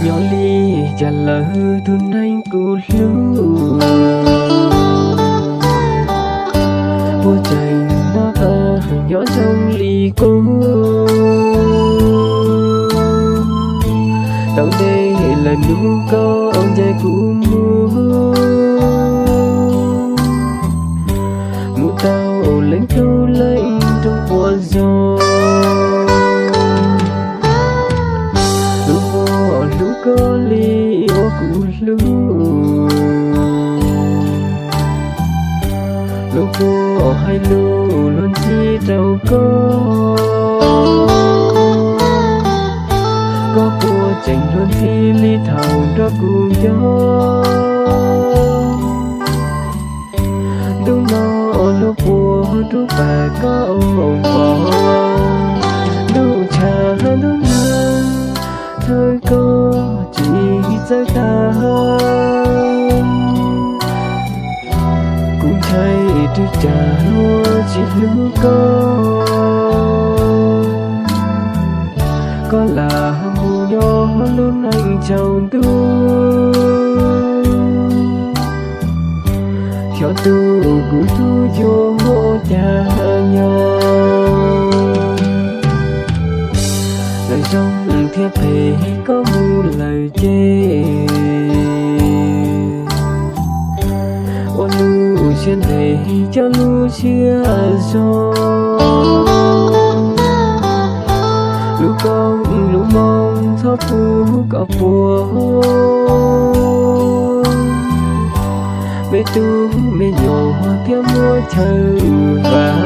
Nyob li cas lawm tus neeg kuv hlub, puas tseem nyob tau nyob zoo li qub? Tau ntev lawm hnub koj ncaim kuv mus, mus tau leej tug leej nroog puas zoo. Lub puas hlub koj li uas kuv hlub, lub puas hais lus luag ntxhi rau koj, koj puas tseem luag ntxhi li thaum nrog kuv nyob? Ntuj no lub puas rub pam koj ua pov, ntuj tshav ntuj nag thawj koj tsis txawj tag. Kuv ntshai twb cas luag tsis hlub koj, koj lam mus nyob lub neej tsaus ntuj. Xyov tus kuv hlub yuav ua cas nyob. Lawv zoo thiab phem koj mus lawm ces, ua lub siab ntev coj lub siab zoo. Lub koob lub moo txhob pub kom puas, me tub me nyuam thiab muab chaw vam.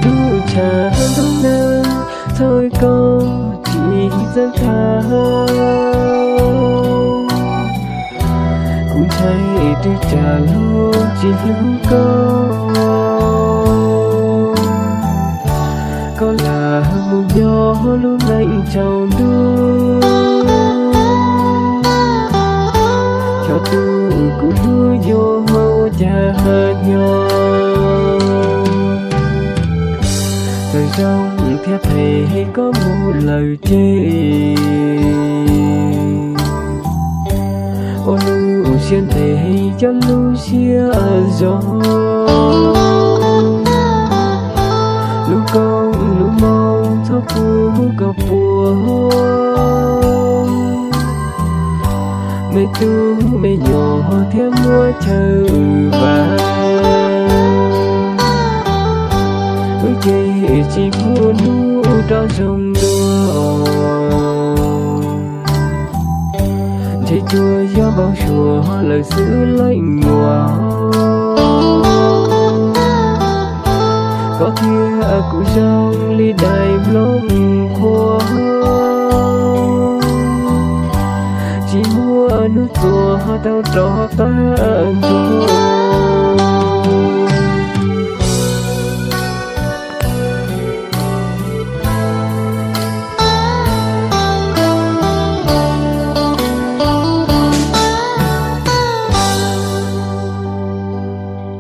Ntuj tshav ntuj nag thawj koj tsis txawj tag. Kuv ntshai twb cas luag tsis hlub koj, koj lam mus nyob lub neej tsaus ntuj. Xyov tus kuv hlub yuav ua cas nyob. Txawm zoo thiab phem koj mus lawm ces, ua lub siab ntev coj lub siab zoo. Lub koob lub moo txhob pub kom puas, me tub me nyuam thiab muab chaw vam. Wb ces tsis muaj hnub rov zoo dua, ntshe cuag yog npau suav lawm xwb leej muam. Koj thiab kuv zoo li dais nplooj qhuav, tsis muaj hnub txuas tau rov qab nrog.